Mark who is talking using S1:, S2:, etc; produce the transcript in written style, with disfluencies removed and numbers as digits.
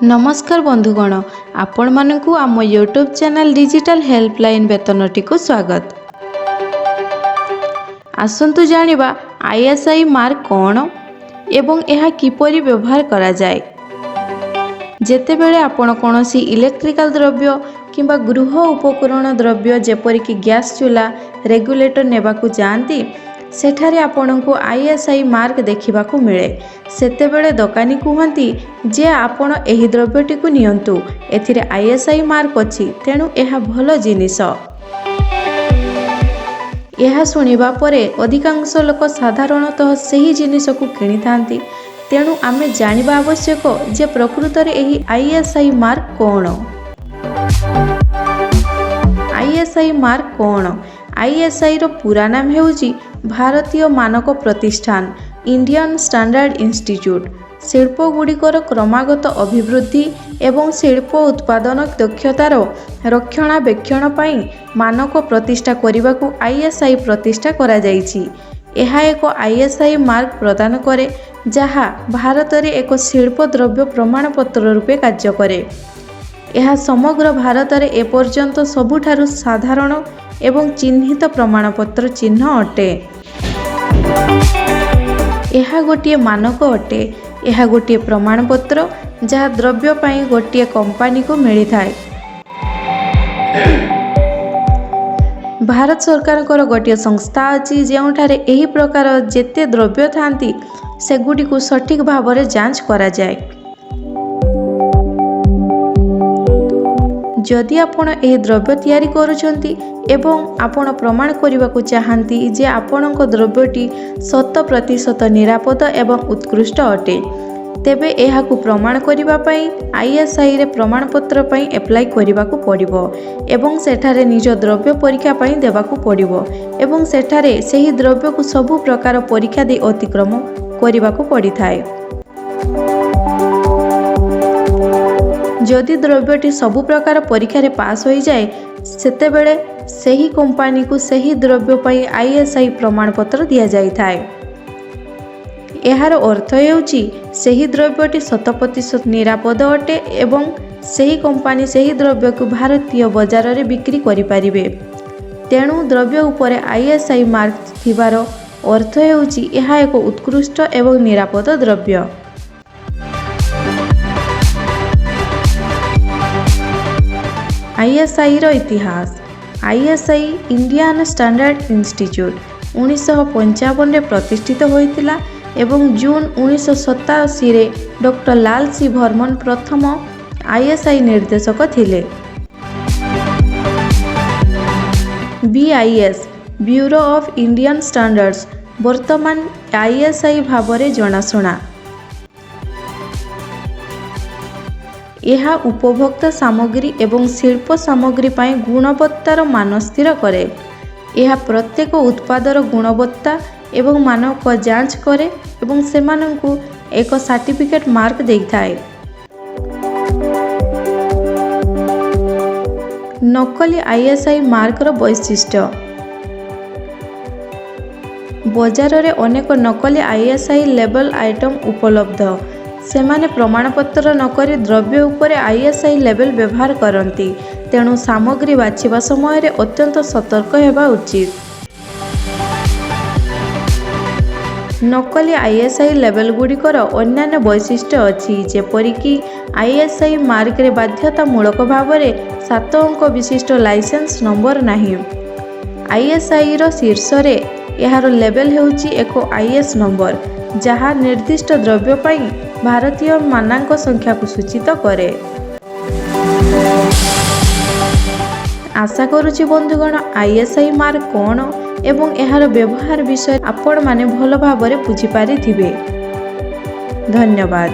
S1: ନମସ୍କାର ବନ୍ଧୁଗଣ, ଆପଣମାନଙ୍କୁ ଆମ ୟୁଟ୍ୟୁବ୍ ଚ୍ୟାନେଲ୍ ଡିଜିଟାଲ୍ ହେଲ୍ପଲାଇନ୍ ବେତନଟିକୁ ସ୍ୱାଗତ। ଆସନ୍ତୁ ଜାଣିବା ଆଇଏସ୍ଆଇ ମାର୍କ କ'ଣ ଏବଂ ଏହା କିପରି ବ୍ୟବହାର କରାଯାଏ। ଯେତେବେଳେ ଆପଣ କୌଣସି ଇଲେକ୍ଟ୍ରିକାଲ ଦ୍ରବ୍ୟ କିମ୍ବା ଗୃହ ଉପକରଣ ଦ୍ରବ୍ୟ, ଯେପରିକି ଗ୍ୟାସ୍ ଚୁଲା, ରେଗୁଲେଟର ନେବାକୁ ଯାଆନ୍ତି, ସେଠାରେ ଆପଣଙ୍କୁ ଆଇଏସ୍ଆଇ ମାର୍କ ଦେଖିବାକୁ ମିଳେ। ସେତେବେଳେ ଦୋକାନୀ କୁହନ୍ତି ଯେ ଆପଣ ଏହି ଦ୍ରବ୍ୟଟିକୁ ନିଅନ୍ତୁ, ଏଥିରେ ଆଇଏସ୍ଆଇ ମାର୍କ ଅଛି, ତେଣୁ ଏହା ଭଲ ଜିନିଷ। ଏହା ଶୁଣିବା ପରେ ଅଧିକାଂଶ ଲୋକ ସାଧାରଣତଃ ସେହି ଜିନିଷକୁ କିଣିଥାନ୍ତି। ତେଣୁ ଆମେ ଜାଣିବା ଆବଶ୍ୟକ ଯେ ପ୍ରକୃତରେ ଏହି ଆଇଏସ୍ଆଇ ମାର୍କ କ'ଣ? ଆଇଏସ୍ଆଇ ମାର୍କ କ'ଣ? ଆଇଏସ୍ଆଇର ପୁରା ନାମ ହେଉଛି ଭାରତୀୟ ମାନକ ପ୍ରତିଷ୍ଠାନ, ଇଣ୍ଡିଆନ୍ ଷ୍ଟାଣ୍ଡାର୍ଡ ଇନଷ୍ଟିଚ୍ୟୁଟ୍। ଶିଳ୍ପଗୁଡ଼ିକର କ୍ରମାଗତ ଅଭିବୃଦ୍ଧି ଏବଂ ଶିଳ୍ପ ଉତ୍ପାଦନ ଦକ୍ଷତାର ରକ୍ଷଣାବେକ୍ଷଣ ପାଇଁ ମାନକ ପ୍ରତିଷ୍ଠା କରିବାକୁ ଆଇଏସ୍ଆଇ ପ୍ରତିଷ୍ଠା କରାଯାଇଛି। ଏହା ଏକ ଆଇଏସ୍ଆଇ ମାର୍କ ପ୍ରଦାନ କରେ, ଯାହା ଭାରତରେ ଏକ ଶିଳ୍ପ ଦ୍ରବ୍ୟ ପ୍ରମାଣପତ୍ର ରୂପେ କାର୍ଯ୍ୟ କରେ। ଏହା ସମଗ୍ର ଭାରତରେ ଏପର୍ଯ୍ୟନ୍ତ ସବୁଠାରୁ ସାଧାରଣ ଏବଂ ଚିହ୍ନିତ ପ୍ରମାଣପତ୍ର ଚିହ୍ନ ଅଟେ। ଏହା ଗୋଟିଏ ମାନକ ଅଟେ। ଏହା ଗୋଟିଏ ପ୍ରମାଣପତ୍ର, ଯାହା ଦ୍ରବ୍ୟ ପାଇଁ ଗୋଟିଏ କମ୍ପାନୀକୁ ମିଳିଥାଏ। ଭାରତ ସରକାରଙ୍କର ଗୋଟିଏ ସଂସ୍ଥା ଅଛି, ଯେଉଁଠାରେ ଏହି ପ୍ରକାର ଯେତେ ଦ୍ରବ୍ୟ ଥାନ୍ତି, ସେଗୁଡ଼ିକୁ ସଠିକ୍ ଭାବରେ ଯାଞ୍ଚ କରାଯାଏ। ଯଦି ଆପଣ ଏହି ଦ୍ରବ୍ୟ ତିଆରି କରୁଛନ୍ତି ଏବଂ ଆପଣ ପ୍ରମାଣ କରିବାକୁ ଚାହାନ୍ତି ଯେ ଆପଣଙ୍କ ଦ୍ରବ୍ୟଟି 100% ନିରାପଦ ଏବଂ ଉତ୍କୃଷ୍ଟ ଅଟେ, ତେବେ ଏହାକୁ ପ୍ରମାଣ କରିବା ପାଇଁ ଆଇଏସ୍ଆଇରେ ପ୍ରମାଣପତ୍ର ପାଇଁ ଆପ୍ଲାଏ କରିବାକୁ ପଡ଼ିବ ଏବଂ ସେଠାରେ ନିଜ ଦ୍ରବ୍ୟ ପରୀକ୍ଷା ପାଇଁ ଦେବାକୁ ପଡ଼ିବ ଏବଂ ସେଠାରେ ସେହି ଦ୍ରବ୍ୟକୁ ସବୁ ପ୍ରକାର ପରୀକ୍ଷା ଦେଇ ଅତିକ୍ରମ କରିବାକୁ ପଡ଼ିଥାଏ। ଯଦି ଦ୍ରବ୍ୟଟି ସବୁ ପ୍ରକାର ପରୀକ୍ଷାରେ ପାସ୍ ହୋଇଯାଏ, ସେତେବେଳେ ସେହି କମ୍ପାନୀକୁ ସେହି ଦ୍ରବ୍ୟ ପାଇଁ ଆଇଏସ୍ଆଇ ପ୍ରମାଣପତ୍ର ଦିଆଯାଇଥାଏ। ଏହାର ଅର୍ଥ ହେଉଛି ସେହି ଦ୍ରବ୍ୟଟି 100% ନିରାପଦ ଅଟେ ଏବଂ ସେହି କମ୍ପାନୀ ସେହି ଦ୍ରବ୍ୟକୁ ଭାରତୀୟ ବଜାରରେ ବିକ୍ରି କରିପାରିବେ। ତେଣୁ ଦ୍ରବ୍ୟ ଉପରେ ଆଇଏସ୍ଆଇ ମାର୍କ ଥିବାର ଅର୍ଥ ହେଉଛି ଏହା ଏକ ଉତ୍କୃଷ୍ଟ ଏବଂ ନିରାପଦ ଦ୍ରବ୍ୟ। ଆଇଏସ୍ଆଇର ଇତିହାସ। ଆଇଏସ୍ଆଇ, ଇଣ୍ଡିଆନ୍ ଷ୍ଟାଣ୍ଡାର୍ଡ ଇନଷ୍ଟିଚ୍ୟୁଟ୍, 1955ରେ ପ୍ରତିଷ୍ଠିତ ହୋଇଥିଲା ଏବଂ ଜୁନ୍ 1987ରେ ଡକ୍ଟର ଲାଲ ସି ବର୍ମନ ପ୍ରଥମ ଆଇଏସ୍ଆଇ ନିର୍ଦ୍ଦେଶକ ଥିଲେ। BIS, bureau of Indian standards, ବର୍ତ୍ତମାନ ଆଇଏସ୍ଆଇ ଭାବରେ ଜଣାଶୁଣା। ଏହା ଉପଭୋକ୍ତା ସାମଗ୍ରୀ ଏବଂ ଶିଳ୍ପ ସାମଗ୍ରୀ ପାଇଁ ଗୁଣବତ୍ତାର ମାନ ସ୍ଥିର କରେ। ଏହା ପ୍ରତ୍ୟେକ ଉତ୍ପାଦର ଗୁଣବତ୍ତା ଏବଂ ମାନକ ଯାଞ୍ଚ କରେ ଏବଂ ସେମାନଙ୍କୁ ଏକ ସାର୍ଟିଫିକେଟ୍ ମାର୍କ ଦେଇଥାଏ। ନକଲି ଆଇଏସ୍ଆଇ ମାର୍କର ବୈଶିଷ୍ଟ୍ୟ। ବଜାରରେ ଅନେକ ନକଲି ଆଇଏସ୍ଆଇ ଲେବଲ୍ ଆଇଟମ୍ ଉପଲବ୍ଧ। ସେମାନେ ପ୍ରମାଣପତ୍ର ନକରି ଦ୍ରବ୍ୟ ଉପରେ ଆଇଏସ୍ଆଇ ଲେବଲ୍ ବ୍ୟବହାର କରନ୍ତି। ତେଣୁ ସାମଗ୍ରୀ ବାଛିବା ସମୟରେ ଅତ୍ୟନ୍ତ ସତର୍କ ହେବା ଉଚିତ। ନକଲି ଆଇଏସ୍ଆଇ ଲେବଲ୍ଗୁଡ଼ିକର ଅନ୍ୟାନ୍ୟ ବୈଶିଷ୍ଟ୍ୟ ଅଛି, ଯେପରିକି ଆଇଏସ୍ଆଇ ମାର୍କରେ ବାଧ୍ୟତାମୂଳକ ଭାବରେ 7 ଅଙ୍କ ବିଶିଷ୍ଟ ଲାଇସେନ୍ସ ନମ୍ବର ନାହିଁ। ଆଇଏସ୍ଆଇର ଶୀର୍ଷରେ ଏହାର ଲେବଲ୍ ହେଉଛି ଏକ is number, ଯାହା ନିର୍ଦ୍ଦିଷ୍ଟ ଦ୍ରବ୍ୟ ପାଇଁ ଭାରତୀୟ ମାନାଙ୍କ ସଂଖ୍ୟାକୁ ସୂଚିତ କରେ। ଆଶା କରୁଛି ବନ୍ଧୁଗଣ, ଆଇଏସ୍ଆଇ ମାର୍କ କ'ଣ ଏବଂ ଏହାର ବ୍ୟବହାର ବିଷୟରେ ଆପଣମାନେ ଭଲ ଭାବରେ ବୁଝିପାରିଥିବେ। ଧନ୍ୟବାଦ।